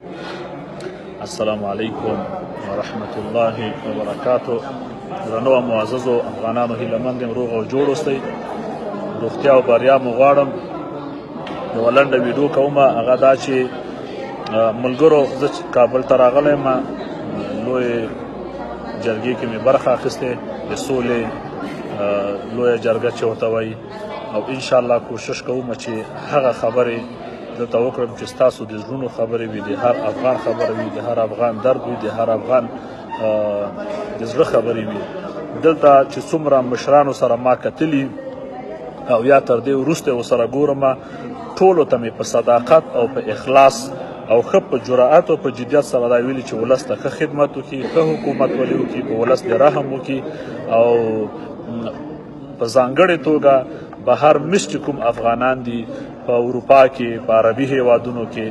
السلام علیکم ورحمت الله وبرکاتو. درنو او معززو افغانانو، هیله مند یم روغ او جوړ اوسئ. روغتیا او بریا مو غواړم. یوه لنډه ویډیو کوم، هغه دا چې ملګرو، زه کابل ته راغلی یم، لوی جرګې کې مې برخه اخیستې، د سولې لویه جرګه چې ورته وایي، او ان شاء الله کوشش کوم چې هغه خبرې دلته وکړم چې ستاسو د زړونو خبرې وي، د هر افغان خبره وي، د هر افغان درد وي، د هر افغان د زړه خبرې وي. دلته چې څومره مشرانو سره ما کتلي او یا تر دې وروسته ورسره ګورم، ټولو ته مې په صداقت او په اخلاص او ښه په جرأت او په جدیت سره دا ویلي چې ولس ته ښه خدمت وکړي، ښه حکومت ولي وکړي، په ولس دې رحم وکړي، او په ځانګړې توګه بهر مشتي کوم افغانان دي، په اروپا کې، په عربي هیوادونو کې،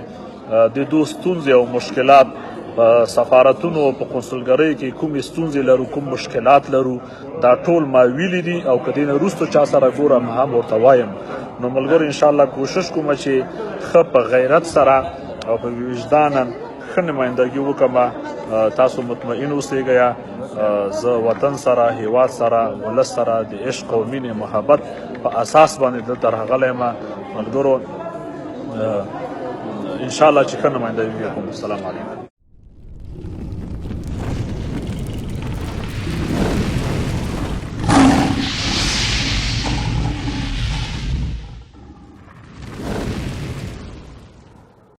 د دوی ستونزې او مشکلات، په سفارتونو او په قونسلګرۍ کې کومې ستونزې لرو، کوم مشکلات لرو، دا ټول ما ویلي دي، او که دې نه وروسته چا سره ګورم هم ورته وایم. نو ملګرو، انشاءالله کوشش کوم چې ښه په غیرت سره او په وجدانا ښه نمایندګي وکړم. تاسو مطمئن اوسئ. زه وطن سره، هیواد سره، ولس سره د عشق او مینې محبت په اساس باندې دلته راغلی یم. ملګرو، ان شاء الله چې ښه نمایندګي وکړم. السلام علیکم.